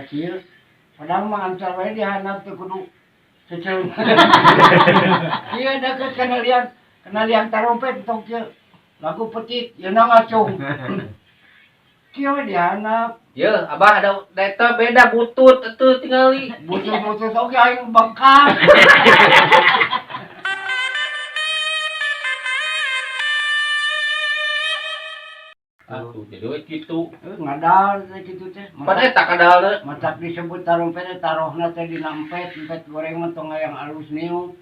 Kieu. Padahal mah ancar wae di handap teu kudu ceceung. Kieu deket kana liang tarompet tong kieu. Lagu petit ieu na ngacung. Kieu we di handap. Ye, abah ada eta beda butut atuh tingali. Butut-butut oge aing bengkak. Atuh jadi we kitu. Eh, ngadal teh kitu teh. Pan eta kadalna. Matak disebut tarompet teh tarohna teh dina empet, empet goreng mah tong hayang alus niu.